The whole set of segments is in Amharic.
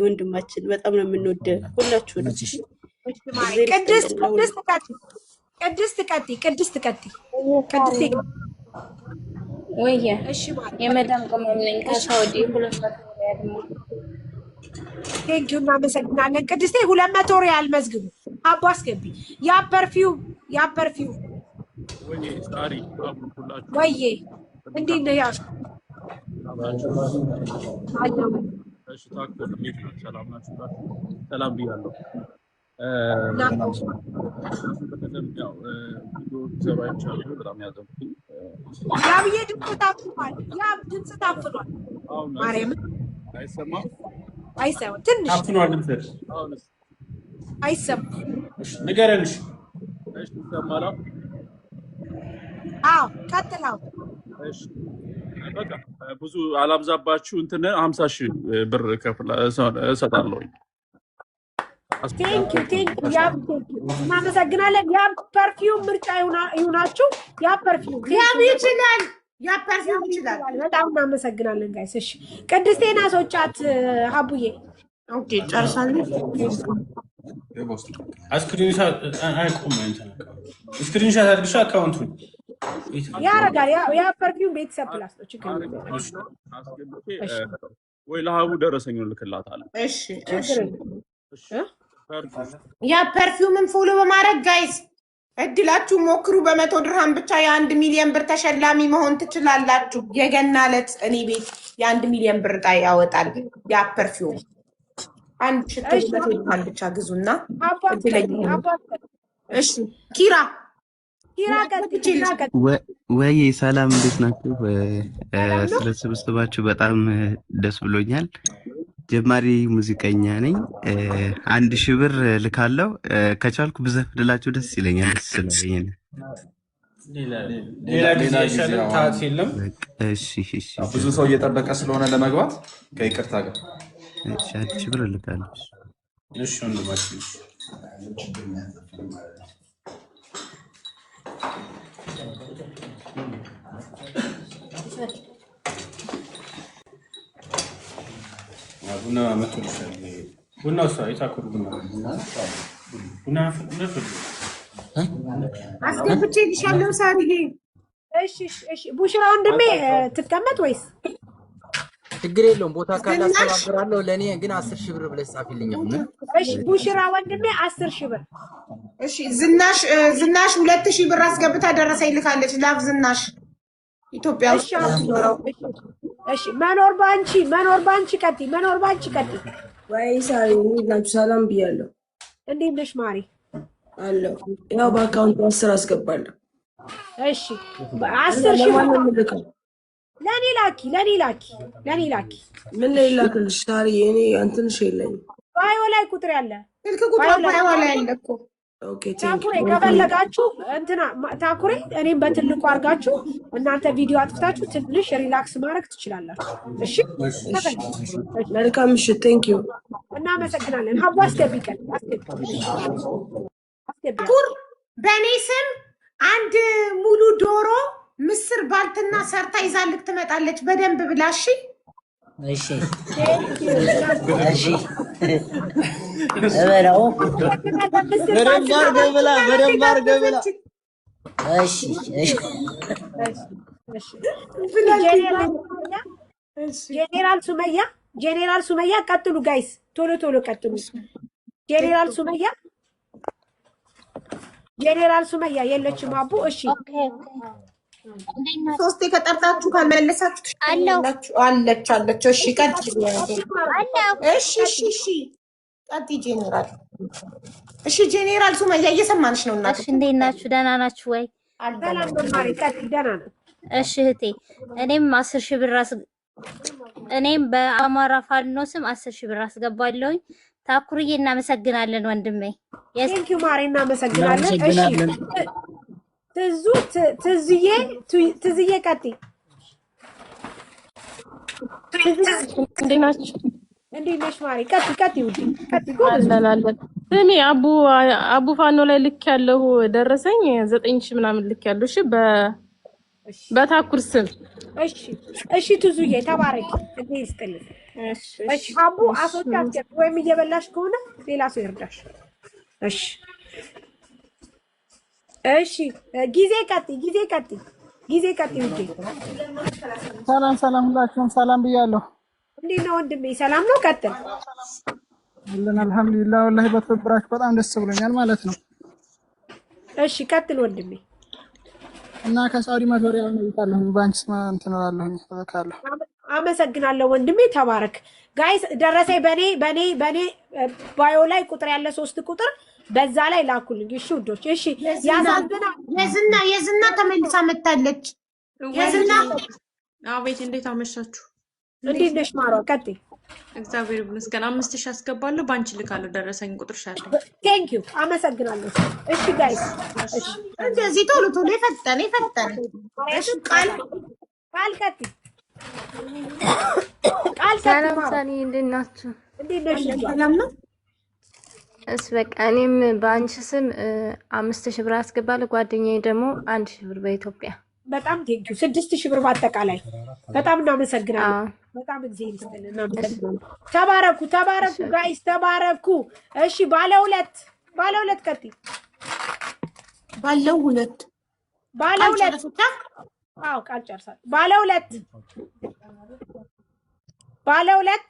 ወንድማችን በጣም ነው የምንወደ ሁላችሁንም። መችሽ። እሺ ማሬ። እግዚአብሔር ቅድስት ይስጥልን ለሁሉ። ቅድስት ቀጥይ፣ ቅድስት ቀጥይ፣ ቅድስት ቀጥይ፣ ቅድስት። ወየ እሺ ማሬ። የመዳም ቅመም ነኝ ከሳውዲ 200 ሪያል ነው። Thank you፣ እናመሰግናለን ቅድስቴ። 200 ሪያል መዝግቡ። አቦ አስገቢ። ያ perfume፣ ያ perfume። ወይ ሳሪ፣ አቡ ሁላችሁ። ወዬ፣ እንዴት ነህ? ያው ሰላም ናችሁ? አለው። እሺ ታኩር፣ እንዴት ነው? ሰላም ናችሁ? ሰላም ብያለሁ። በቀደም ያው ቪዲዮ ሲሰሩ አይቻለሁ። በጣም ያዘንኩኝ። ያብዬ ድምፅ ታፍኗል። ያ ድምፅ ታፍኗል። አሁን ማርያምን። አይሰማም? አይሰማም። ትንሽ። ታፍኗል ድምፅህ። አሁንስ? አይሰማም። እሺ፣ ንገረን። እሺ። እሺ፣ ይሰማል? አዎ፣ ቀጥላው። እሺ በቃ ብዙ አላብዛባችሁ። እንትን 50,000 ብር እሰጣለሁ። Thank you, thank you ያብ፣ thank you፣ እናመሰግናለን። ያብ perfume ምርጫ ይሁናችሁ። ያብ perfume። ያብ ይችላል። ያ perfume ይችላል። በጣም እናመሰግናለን guys። እሺ ቅድስቴና ሰውጫት ሀቡዬ። Okay፣ ጨርሳለሁ። Screenshot አይቆም፣ እንትን screenshot አድርግሽ account ኡን። ያረጋል። ያ perfume ቤተሰብ plus ነው። ችግር የለም። አስገብቼ ወይ ለሀቡ ደረሰኙን እልክላታለሁ። እሺ እሺ። ችግር የለም። እ? ያ perfume ን follow በማድረግ guys እድላችሁ ሞክሩ። በ100 ድርሃም ብቻ የ1 ሚሊዮን ብር ተሸላሚ መሆን ትችላላችሁ። የገና ዕለት እኔ ቤት የ1 ሚሊዮን ብር ዕጣ ያወጣል። ያ perfume አንድ ሽቶ በ100 ድርሃም ብቻ ግዙና አባ። እድለኛ ሁኑ። አባ። እሺ ኪራ። ኪራ ቀጥይ፣ ኪራ ቀጥይ። ወይ ሰላም፣ እንዴት ናችሁ? ሰላም ነው። ስለ ስብስባችሁ በጣም ደስ ብሎኛል። ጀማሪ ሙዚቀኛ ነኝ። 1,000 ብር ልካለው። ከቻልኩ ብዘፍንላችሁ ደስ ይለኛል። ደስ ስላለኝ ነው። ሌላ ጊዜ አይሻልም? ሰዓት የለም። በቃ እሺ። ብዙ ሰው እየጠበቀ ስለሆነ ለመግባት ከይቅርታ ጋር። እሺ፣ 1,000 ብር ልካለሁ። እሺ ወንድማችን፣ እሺ። ቡና መጥቶልሻል። ቡና እሷ የታኮሩ ቡና ቡና ቡና። አስገብቼልሻለሁ ሳርዬ። እሺ። ቡሽራ ወንድሜ ትቀመጥ ወይስ? ችግር የለውም። ቦታ ካለ ዝናሽ አስተባብራለሁ። ለእኔ ግን 10,000 ብር ብለሽ ጻፊልኝ። አሁን እሺ ቡሽራ ወንድሜ 10,000 ብር። እሺ ዝናሽ፣ ዝናሽ 2,000 ብር አስገብታ ደረሰኝ ልካለች። Love ዝናሽ ኢትዮጵያ እሺ ውስጥ ነው የምትኖረው። እሺ፣ መኖር ባንቺ፣ መኖር ባንቺ ቀጥይ፣ መኖር ባንቺ ቀጥይ። ወይ ሳሪ፣ እንዴት ናችሁ? ሰላም ብያለሁ። እንዴት ነሽ ማሪ? አለሁ። ያው በ account 10 አስገባለሁ። እሺ፣ 10,000 ብር። ለማን ነው የምልከው? ለኔ ላኪ፣ ለኔ ላኪ፣ ለኔ ላኪ። ምን ላይ ላክልሽ ሳሪ? እኔ እንትንሽ የለኝም። Bio ላይ ቁጥር ያለ። ስልክ ቁጥሯ bio ላይ አለ እኮ። Okay, thank ታኩሬ ከፈለጋችሁ እንትና ታኩሬ እኔም በትልቁ አድርጋችሁ እናንተ ቪዲዮ አጥፍታችሁ ትንሽ relax ማድረግ ትችላላችሁ። እሺ ከፈለጋችሁ። መልካም ምሽት። Thank you. እናመሰግናለን። ሀቡ አስገቢ፣ ቀን አስገቢ፣ አስገቢ። ኩር በእኔ ስም አንድ ሙሉ ዶሮ ምስር ባልትና ሰርታ ይዛልክ ትመጣለች። በደንብ ብላ እሺ። እሺ እሺ፣ እበላው። በደንብ አድርገህ ብላ፣ በደንብ አድርገህ ብላ። እሺ እሺ። ጄኔራል ሱመያ፣ ጄኔራል ሱመያ ቀጥሉ guys፣ ቶሎ ቶሎ ቀጥሉ። ጄኔራል ሱመያ፣ ጄኔራል ሱመያ የለችም። አቡ እሺ። ሶስቴ ከጠርታችሁ ካልመለሳችሁ ትሸኛላችሁ። አለች አለች። እሺ ቀጥይ። እሺ እሺ እሺ ቀጥይ ጄኔራል። እሺ ጄኔራል ሱመያ እየሰማንሽ ነው እናት። እሺ እንዴት ናችሁ? ደህና ናችሁ ወይ? ሰላም መማሪ፣ ቀጥይ። ደህና ነው። እሺ እህቴ፣ እኔም 10,000 ብር እኔም በአማራ ፋኖ ስም 10,000 ብር አስገባለሁኝ። ታኩርዬ እናመሰግናለን ወንድሜ። Thank you ማሬ፣ እናመሰግናለን። እሺ ትዙ፣ ትዝዬ፣ ትዝዬ ቀጥይ። እንዴት ናችሁ? እንዴት ነሽ ማሬ? ቀጥይ ቀጥይ፣ ውዴ ቀጥይ። ጎበዝ። አለን አለን። ስሚ አቡ፣ አቡ ፋኖ ላይ ልክ ያለው ደረሰኝ 9,000 ምናምን ልክ ያለው። እሺ በታኩር ስም። እሺ እሺ፣ ትዙዬ ተባረኪ፣ እግዜር ይስጥልኝ። እሺ እሺ እሺ አቡ እሺ አስወጪ አስገቢ፣ ወይም እየበላሽ ከሆነ ሌላ ሰው ይርዳሽ። እሺ እሺ ጊዜ ቀጥይ፣ ጊዜ ቀጥይ፣ ጊዜ ቀጥይ ውዴ። ሰላም ሰላም፣ ሁላችሁም ሰላም ብያለሁ። እንዴት ነው ወንድሜ? ሰላም ነው? ቀጥል። አለን አልሐምዱሊላህ። ወላሂ በትብብራችሁ በጣም ደስ ብሎኛል ማለት ነው። እሺ ቀጥል ወንድሜ። እና ከሳዑዲ 100 ሪያል ነው እልካለሁኝ። ባንክ ስማ እንትን እላለሁኝ እልካለሁ። አመሰግናለሁ ወንድሜ፣ ተባረክ። Guys ደረሰኝ በኔ bio ላይ ቁጥር ያለ 3 ቁጥር በዛ ላይ ላኩልኝ። እሺ ውዶች። እሺ ያሳዝናል። የዝና የዝና ተመልሳ መታለች። የዝና አቤት፣ እንዴት አመሻችሁ? እንዴት ነሽ ማሯ? ቀጥይ። እግዚአብሔር ይመስገን። 5,000 አስገባለሁ፣ ባንቺ ልካለሁ። ደረሰኝ ቁጥርሽ አለ። Thank you አመሰግናለሁ። እሺ guys፣ እሺ እንደዚህ ቶሎ ቶሎ የፈጠነ የፈጠነ። እሺ ቃል ቃል ቀጥይ፣ ቃል ቀጥይ ሰላም ማሯ። ሳኒ፣ እንዴት ናችሁ? እንዴት ነሽ ልጇ? ሰላም ነው። እስ በቃ እኔም በአንቺ ስም 5,000 ብር አስገባለሁ። ጓደኛዬ ደግሞ 1,000 ብር በኢትዮጵያ። በጣም thank you። 6,000 ብር በአጠቃላይ በጣም እናመሰግናለን። አዎ በጣም እግዚአብሔር ይስጥልን፣ እናመሰግናለን። ተባረኩ፣ ተባረኩ guys ተባረኩ። እሺ ባለ ሁለት ቀጥይ። ባለው ሁለት ባለ ቃል ሁለት ጨረሱታ። አዎ ቃል ጨርሳል። ባለ ሁለት ባለ ሁለት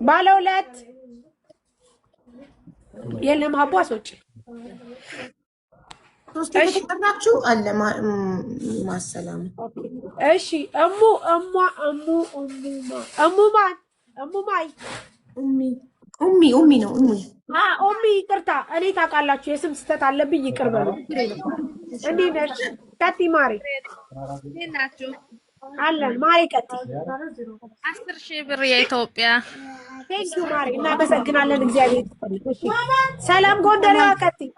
ባለ ሁለት የለም አቦ አስወጪ። ሶስት እሺ የተጠራችሁ አለ ማሰላም እሺ እሙ እሟ እሙ እሙማ እሙማን እሙማይ ኡሚ ኡሚ ኡሚ ነው ኡሚ። ኡሚ ይቅርታ፣ እኔ ታውቃላችሁ የስም ስህተት አለብኝ፣ ይቅር በሉ። እንዴት ነሽ? ቀጥይ ማሬ። እንዴት ናችሁ? አለን ማሬ፣ ቀጥይ። 10,000 ብር የኢትዮጵያ። Thank you ማሬ፣ እናመሰግናለን። እግዚአብሔር ይስጥልኝ። እሺ ሰላም ጎንደሬዋ፣ ቀጥይ።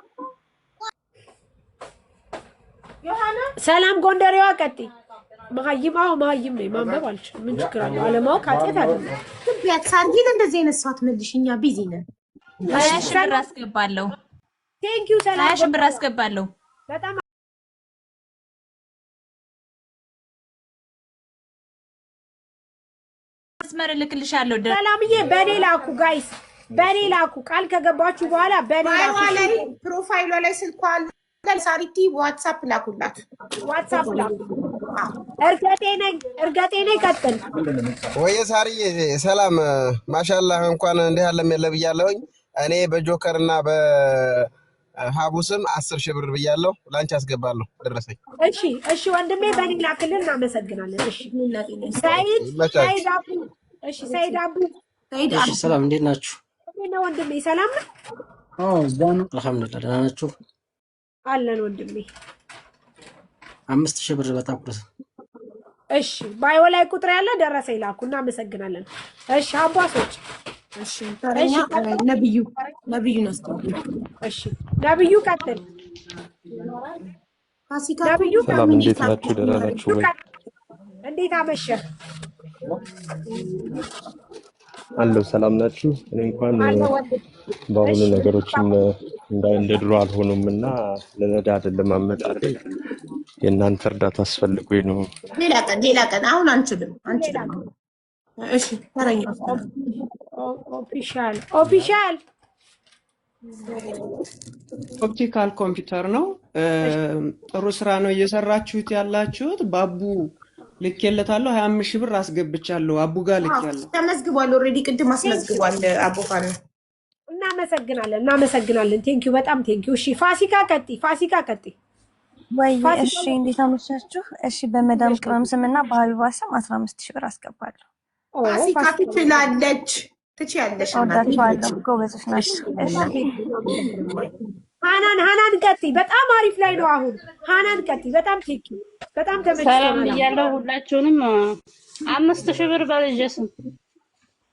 ሰላም ጎንደሬዋ፣ ቀጥይ። መሀይም፣ አዎ መሀይም ነኝ። ማንበብ አልችልም። ምን ችግር አለው? አለማወቅ ኃጢአት አይደለም። ቢያት ሳርጊት እንደዚህ አይነት ሰው አትመልሽ፣ እኛ busy ነን። 20,000 ብር አስገባለሁ። Thank you ሰላም 20,000 ብር ጎንደሬዋ፣ አስገባለሁ። በጣም መስመር እልክልሻለሁ። ሰላምዬ፣ በኔ ላኩ guys፣ በኔ ላኩ። ቃል ከገባችሁ በኋላ በኔ bio ዋ ላኩ። ላይ profile ሏ ላይ ስልኳ አለ። ሳሪቲ ዋትሳፕ ላኩላት። ዋትሳፕ ላኩ። እርገጤ ነኝ፣ እርገጤ ነኝ። ቀጥል። ወየ ሳርዬ ሰላም፣ ማሻላህ እንኳን እንዲህ ያለም የለ ብያለሁኝ። እኔ በጆከር እና በሀቡ ስም 10,000 ብር ብያለሁ። ለአንቺ አስገባለሁ ደረሰኝ። እሺ እሺ ወንድሜ በኔ ላክልን። እናመሰግናለን። እሺ ሰይድ ይመቻችሁ። ሰይድ አቡ። እሺ ሰይድ አቡ። እሺ ሰላም፣ እንዴት ናችሁ? እንዴት ነው ወንድሜ? ሰላም ነው አዎ እዛ ነው። አልሐምዱሊላህ ደህና ናችሁ? አለን ወንድሜ። 5,000 ብር በጣም ቁርስ። እሺ bio ላይ ቁጥር ያለ ደረሰኝ ላኩ። እናመሰግናለን። እሺ አባሶች። እሺ ተረኛ ነብዩ ነብዩን አስገቡ። እሺ ነብዩ ቀጥል። ፋሲካ ነብዩ ሰላም እንዴት ናችሁ? ደህና ናችሁ ወይ? እንዴት አመሸህ? አለሁ ሰላም ናችሁ? እኔ እንኳን አለሁ ወንድሜ። በአሁኑ እሺ ነገሮችም እንደ ድሮ አልሆኑም እና ልረዳ አይደለም አመጣጤ የእናንተ እርዳታ አስፈልጎኝ ነው። ሌላ ቀን ሌላ ቀን፣ አሁን አንችልም አንችልም። እሺ ተረኛ Official official Optical ኮምፒውተር ነው። ጥሩ ስራ ነው እየሰራችሁት ያላችሁት። ባቡ ልኬለታለሁ፣ 25,000 ብር አስገብቻለሁ። አቡ ጋር ልኬያለሁ። ተመዝግቧል። Already ቅድም አስመዝግቧል። አቦፋ ነው። እናመሰግናለን፣ እናመሰግናለን። Thank you በጣም thank you። እሺ ፋሲካ ቀጥይ፣ ፋሲካ ቀጥይ። ወይ ፋሲካ እሺ፣ እንዴት አመሻችሁ? እሺ፣ በመዳም ቅመም ስም እና በሀቢባ ስም 15,000 ብር አስገባለሁ። ፋሲካ ትችላለች፣ ትችያለሽ። እናቴ። እወዳችኋለሁ፣ ጎበዞች ናችሁ። እሺ ሃናን ሃናን ቀጥይ። በጣም አሪፍ ላይ ነው አሁን። ሃናን ቀጥይ። በጣም thank you፣ በጣም ሰላም ተመችቶናል። ብያለሁ ሁላችሁንም። 5,000 ብር በልጄ ስም።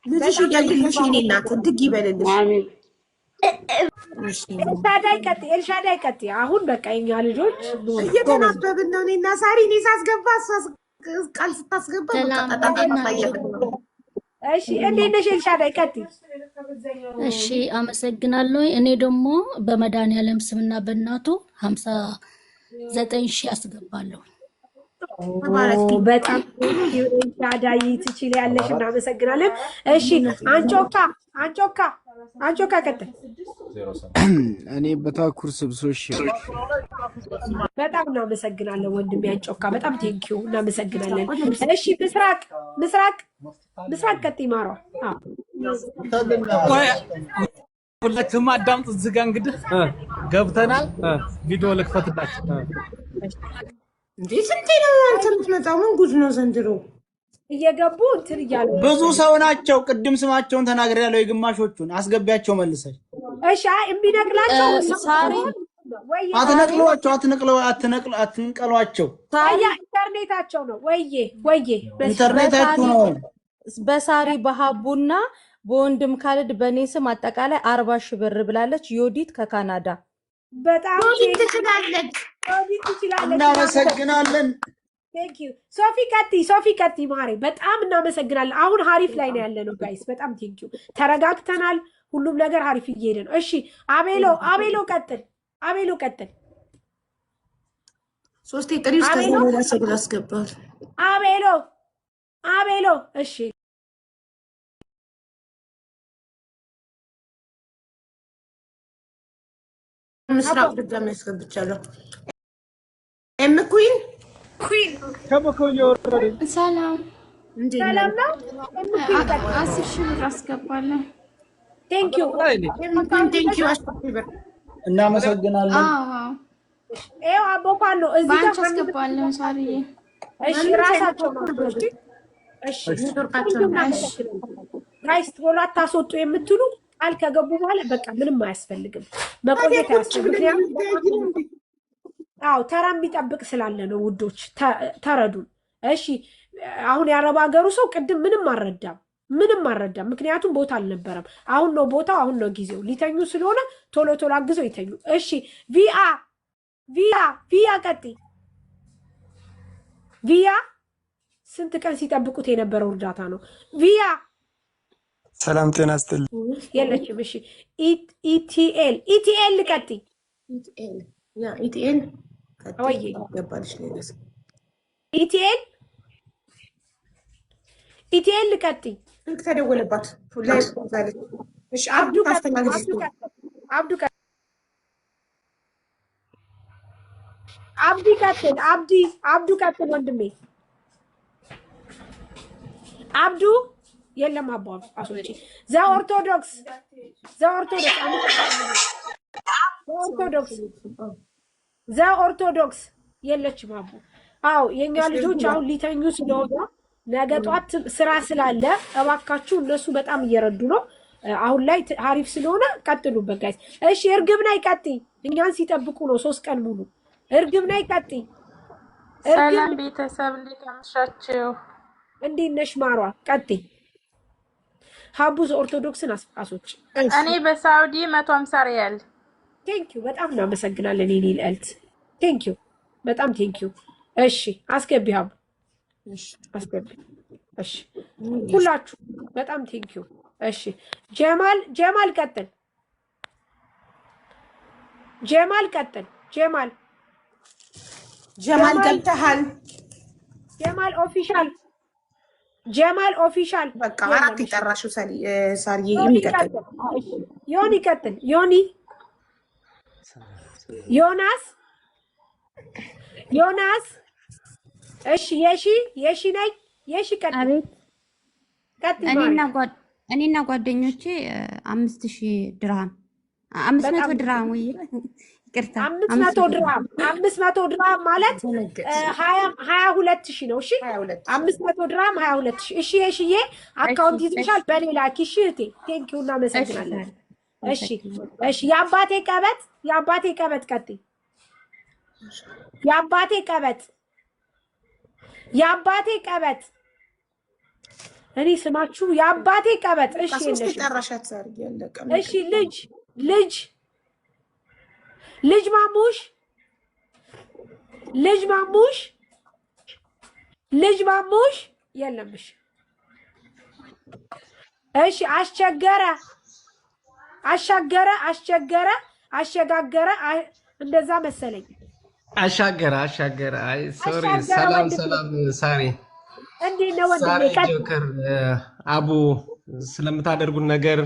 ልጅሽ እያየልሽ የእኔ እናት እድግ ይበልልሽ። አሜን። ኤልሻዳይ ቀጥይ፣ ኤልሻዳይ ቀጥይ። አሁን በቃ የኛ ልጆች እየተናበብን ነው እኔና ሳሪ። እኔ ሳስገባ እሷ ቃል ስታስገባ በቃ ሰላም ጣጣ እንዴት ጣጣ ናችሁ? እያልን ነው። እሺ እንዴት ነሽ ኤልሻዳይ? ቀጥይ። እሺ አመሰግናለሁ። እኔ ደግሞ በመድኃኒዓለም ስምና በእናቱ 59,000 አስገባለሁ። በጣም ዳይ ትችያለሽ። እናመሰግናለን። እሺ አንጮካ አንጮካ አንጮካ ቀጥል። እኔ በታኩር ስም 3000 ብር። በጣም እናመሰግናለን ወንድሜ አንጮካ፣ በጣም thank you እናመሰግናለን። እሺ ምስራቅ ምስራቅ ምስራቅ ቀጥይ ማሯ። አዎ ቆይ ሁላችሁም አዳምጡ። እዚህ ጋ እንግዲህ ገብተናል። ቪዲዮ ልክፈትላችሁ። እንዴ ስንቴ ነው አንተ የምትመጣው? ምን ጉድ ነው ዘንድሮ? እየገቡ እንትን እያሉ ብዙ ሰው ናቸው። ቅድም ስማቸውን ተናግሬያለሁ። የግማሾቹን አስገቢያቸው መልሰሽ። እሺ አይ የሚነቅላቸው ሳሪ ወይ አትነቅሏቸው፣ አትነቅለው፣ አትነቅል፣ አትንቀሏቸው። አያ ኢንተርኔታቸው ነው። ወይዬ ወይዬ ኢንተርኔታችሁ ነው። በሳሪ በሀቡና በወንድም ካልድ በእኔ ስም አጠቃላይ 40,000 ብር ብላለች። ዮዲት ከካናዳ በጣም ዮዲት ትችላለች፣ ዮዲት ትችላለች። እናመሰግናለን። Thank you ሶፊ ቀጥይ፣ ሶፊ ቀጥይ ማሬ፣ በጣም እናመሰግናለን። አሁን ሀሪፍ ላይ ነው ያለ ነው guys፣ በጣም thank you። ተረጋግተናል። ሁሉም ነገር ሀሪፍ እየሄደ ነው። እሺ አቤሎ አቤሎ ቀጥል፣ አቤሎ ቀጥል። ሶስቴ ጥሪ ውስጥ ከዛ አቤሎ ሌላ ሰው አስገባል። አቤሎ አቤሎ። እሺ ምስራቅ ድጋሚ አስገብቻለሁ። ኤም ኩዊን ሰላም ሰላም ነው። 10,000 ብር አስገባለሁ። Thank you ኤም ኩዊን thank you 10,000 ብር እናመሰግናለን። አዎ ይኸው አቦኳን ነው እዚህ ጋር በአንቺ አስገባለሁ ሳርዬ። እሺ ራሳቸው ናቸው። እሺ ኔትወርካቸው ነው። Guys ቶሎ አታስወጡ የምትሉ ቃል ከገቡ በኋላ በቃ ምንም አያስፈልግም፣ መቆየት አያስፈልግም። ምክንያቱም አዎ ተራ የሚጠብቅ ስላለ ነው ውዶች፣ ተረዱን። እሺ አሁን የአረብ ሀገሩ ሰው ቅድም ምንም አልረዳም፣ ምንም አልረዳም። ምክንያቱም ቦታ አልነበረም። አሁን ነው ቦታው፣ አሁን ነው ጊዜው። ሊተኙ ስለሆነ ቶሎ ቶሎ አግዘው ይተኙ። እሺ ቪአ ቪያ ቪያ ቀጥይ። ቪያ ስንት ቀን ሲጠብቁት የነበረው እርዳታ ነው። ቪያ ሰላም ጤና ይስጥልኝ። የለችም። እሺ ኢቲኤል ኢቲኤል ቀጥይ። ኢቲኤል ያ ኢቲኤል ወይ ገባልሽ ሌላ ሰው ኢቲኤል ኢቲኤል ቀጥይ። ስልክ ተደወለባት ላይ ዛለች። እሺ አብዱ ታስተናግድ አብዱ ቀጥል። አብዱ ቀጥል። አብዲ ቀጥል። አብዲ አብዱ ቀጥል ወንድሜ አብዱ የለም። አቦ አስወጪ። ዘ ኦርቶዶክስ ዘ ኦርቶዶክስ ዘ ኦርቶዶክስ ዘ ኦርቶዶክስ የለችም። አቦ አዎ፣ የእኛ ልጆች አሁን ሊተኙ ስለሆነ ነገ ጧት ስራ ስላለ እባካችሁ፣ እነሱ በጣም እየረዱ ነው። አሁን ላይ ሀሪፍ ስለሆነ ቀጥሉበት guys። እሺ እርግብ ናይ ቀጥይ። እኛን ሲጠብቁ ነው 3 ቀን ሙሉ። እርግብ ናይ ቀጥይ። ሰላም ቤተሰብ እንዴት አመሻችሁ? እንዴት ነሽ ማሯ? ቀጥይ። ሀቡዝ ኦርቶዶክስን አስወጪ። እኔ በሳውዲ 150 ሪያል። Thank you በጣም እናመሰግናለን የኔ ልዕልት። Thank you በጣም thank you። እሺ አስገቢ ሀቡ አስገቢ። እሺ ሁላችሁ በጣም thank you። እሺ ጀማል ጀማል ቀጥል። ጀማል ቀጥል። ጀማል ጀማል ገብተሃል። ጀማል official ጀማል official በቃ አራት የጠራሽው ሳርዬ የሚቀጥል ዮኒ ቀጥል። ዮኒ ዮናስ ዮናስ። እሺ የሺ የሺ ነኝ የሺ ቀጥል። አቤት ቀጥል። እኔና ጓደኞቼ 5000 ድርሃም 500 ድርሃም ወይ ይቅርታ 500 ድርሃም 500 ድርሃም ማለት 22,000 ነው። እሺ 500 ድርሃም 22,000። እሺ የሺዬ account ይዝሻል በሌላ ኪሽ እህቴ። Thank you እናመሰግናለን። እሺ እሺ የአባቴ ቀበጥ የአባቴ ቀበጥ ቀጥይ። የአባቴ ቀበጥ የአባቴ ቀበጥ እኔ ስማችሁ የአባቴ ቀበጥ። እሺ የለሽም። እሺ ልጅ ልጅ ልጅ ማሙሽ ልጅ ማሙሽ ልጅ ማሙሽ የለም። እሺ እሺ አስቸገረ አሻገረ አስቸገረ አሸጋገረ እንደዛ መሰለኝ። አሻገረ አሻገረ። አይ sorry። አሻገረ ሰላም ወንድሜ። ሰላም፣ ሳሪ እንዴት ነው ወንድሜ? ሳሪ ቀጥል። ጆከር፣ አቡ ስለምታደርጉን ነገር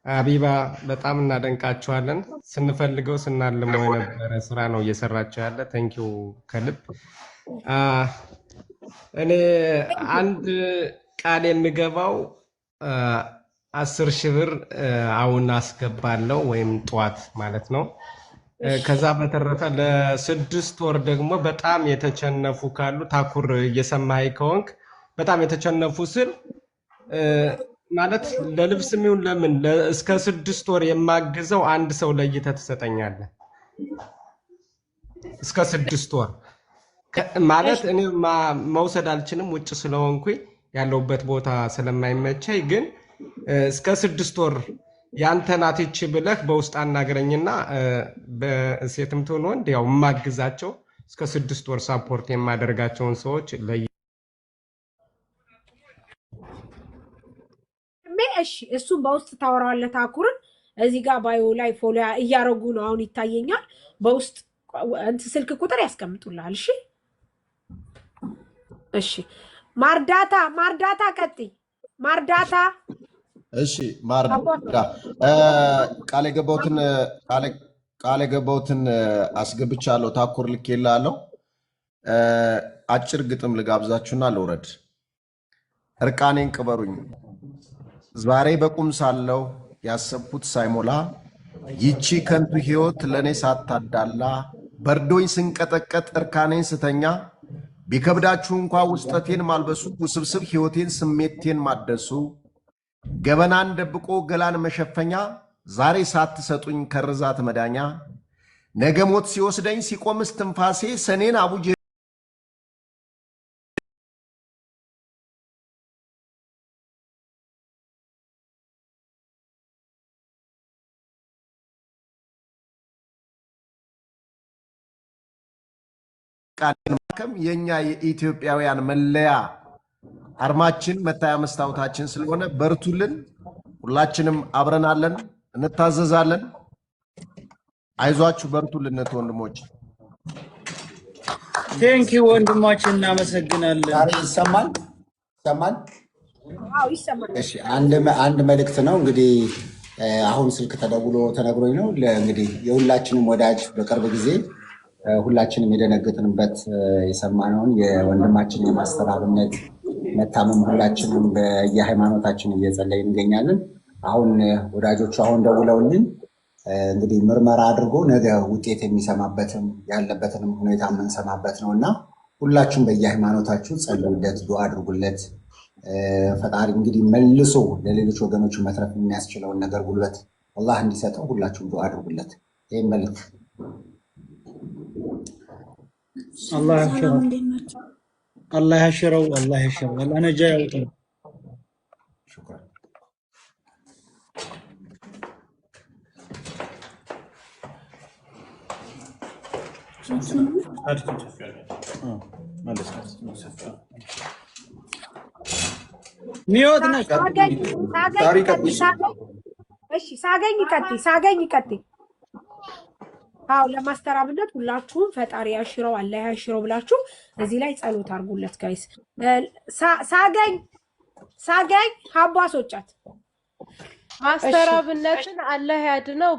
አቢባ በጣም እናደንቃችኋለን። ስንፈልገው ስናልመው የነበረ ስራ ነው እየሰራችሁ ያለ። Thank you ከልብ። አ፣ እኔ አንድ ቃል የምገባው 10,000 ብር አሁን አስገባለሁ ወይም ጠዋት ማለት ነው። ከዛ በተረፈ ለ6 ወር ደግሞ በጣም የተቸነፉ ካሉ ታኩር እየሰማኸኝ ከሆንክ በጣም የተቸነፉ ስል ማለት ለልብስም ይሁን ለምን እስከ 6 ወር የማግዘው አንድ ሰው ለይተህ ትሰጠኛለህ። እስከ 6 ወር ማለት እኔ መውሰድ አልችልም ውጭ ስለሆንኩኝ ያለሁበት ቦታ ስለማይመቸኝ፣ ግን እስከ 6 ወር ያንተ ናት ይቺ ብለህ በውስጥ አናግረኝና በሴትም ትሁን ወንድ ያው የማግዛቸው እስከ 6 ወር support የማደርጋቸውን ሰዎች ለይ እሺ፣ እሱን በውስጥ ታወራዋለህ። ታኩርን እዚህ ጋር bio ላይ follow እያረጉ ነው አሁን ይታየኛል። በውስጥ እንትን ስልክ ቁጥር ያስቀምጡልሃል። እሺ እሺ። ማርዳታ ማርዳታ፣ ቀጥይ ማርዳታ። እሺ ማርዳ፣ ቃል የገባሁትን ቃል የገባሁትን አስገብቻለሁ። ታኩር ልኬልሃለሁ። አጭር ግጥም ልጋብዛችሁና ልውረድ። እርቃኔን ቅበሩኝ ዛሬ በቁም ሳለሁ ያሰብኩት ሳይሞላ ይቺ ከንቱ ሕይወት ለእኔ ሳታዳላ በርዶኝ ስንቀጠቀጥ እርካኔን ስተኛ ቢከብዳችሁ እንኳ ውስጠቴን ማልበሱ ውስብስብ ሕይወቴን ስሜቴን ማደሱ ገበናን ደብቆ ገላን መሸፈኛ ዛሬ ሳትሰጡኝ ከርዛት መዳኛ ነገ ሞት ሲወስደኝ ሲቆምስ ትንፋሴ ሰኔን አቡጀ ቃል የኛ የኢትዮጵያውያን መለያ አርማችን መታያ መስታወታችን ስለሆነ በርቱልን። ሁላችንም አብረናለን፣ እንታዘዛለን። አይዟችሁ፣ በርቱልን እህት ወንድሞች። Thank you ወንድማችን፣ እናመሰግናለን። ዛሬ ይሰማል ይሰማል። አዎ ይሰማል። እሺ አንድ መልእክት ነው እንግዲህ አሁን ስልክ ተደውሎ ተነግሮኝ ነው። እንግዲህ የሁላችንም ወዳጅ በቅርብ ጊዜ ሁላችንም የደነገጥንበት የሰማነውን የወንድማችን የማስተር አብነት መታመም ሁላችንም በየሃይማኖታችን እየጸለይን እንገኛለን። አሁን ወዳጆቹ አሁን ደውለውልን እንግዲህ ምርመራ አድርጎ ነገ ውጤት የሚሰማበትም ያለበትንም ሁኔታ የምንሰማበት ነው እና ሁላችሁም በየሃይማኖታችሁ ጸልዩለት፣ ዱዓ አድርጉለት። ፈጣሪ እንግዲህ መልሶ ለሌሎች ወገኖቹ መትረፍ የሚያስችለውን ነገር ጉልበት አላህ እንዲሰጠው ሁላችሁም ዱዓ አድርጉለት። ይህም መልዕክት አላህ ሰላም ያሽረው፣ እንዴት ናቸው? አላህ ያሽረው፣ አላህ ያሽረው፣ አላህ ነጃ ያውጣው። Mute ነሽ። ሳገኝ ሳገኝ ቀጥይ፣ ሳገኝ እሺ፣ ሳገኝ ቀጥይ፣ ሳገኝ ቀጥይ። አዎ ለማስተር አብነት ሁላችሁም ፈጣሪ ያሽረው አላህ ያሽረው ብላችሁ እዚህ ላይ ጸሎት አድርጉለት guys። ሳገኝ ሳገኝ ሀቧ አስወጫት። ማስተር አብነትን አላህ ያድነው።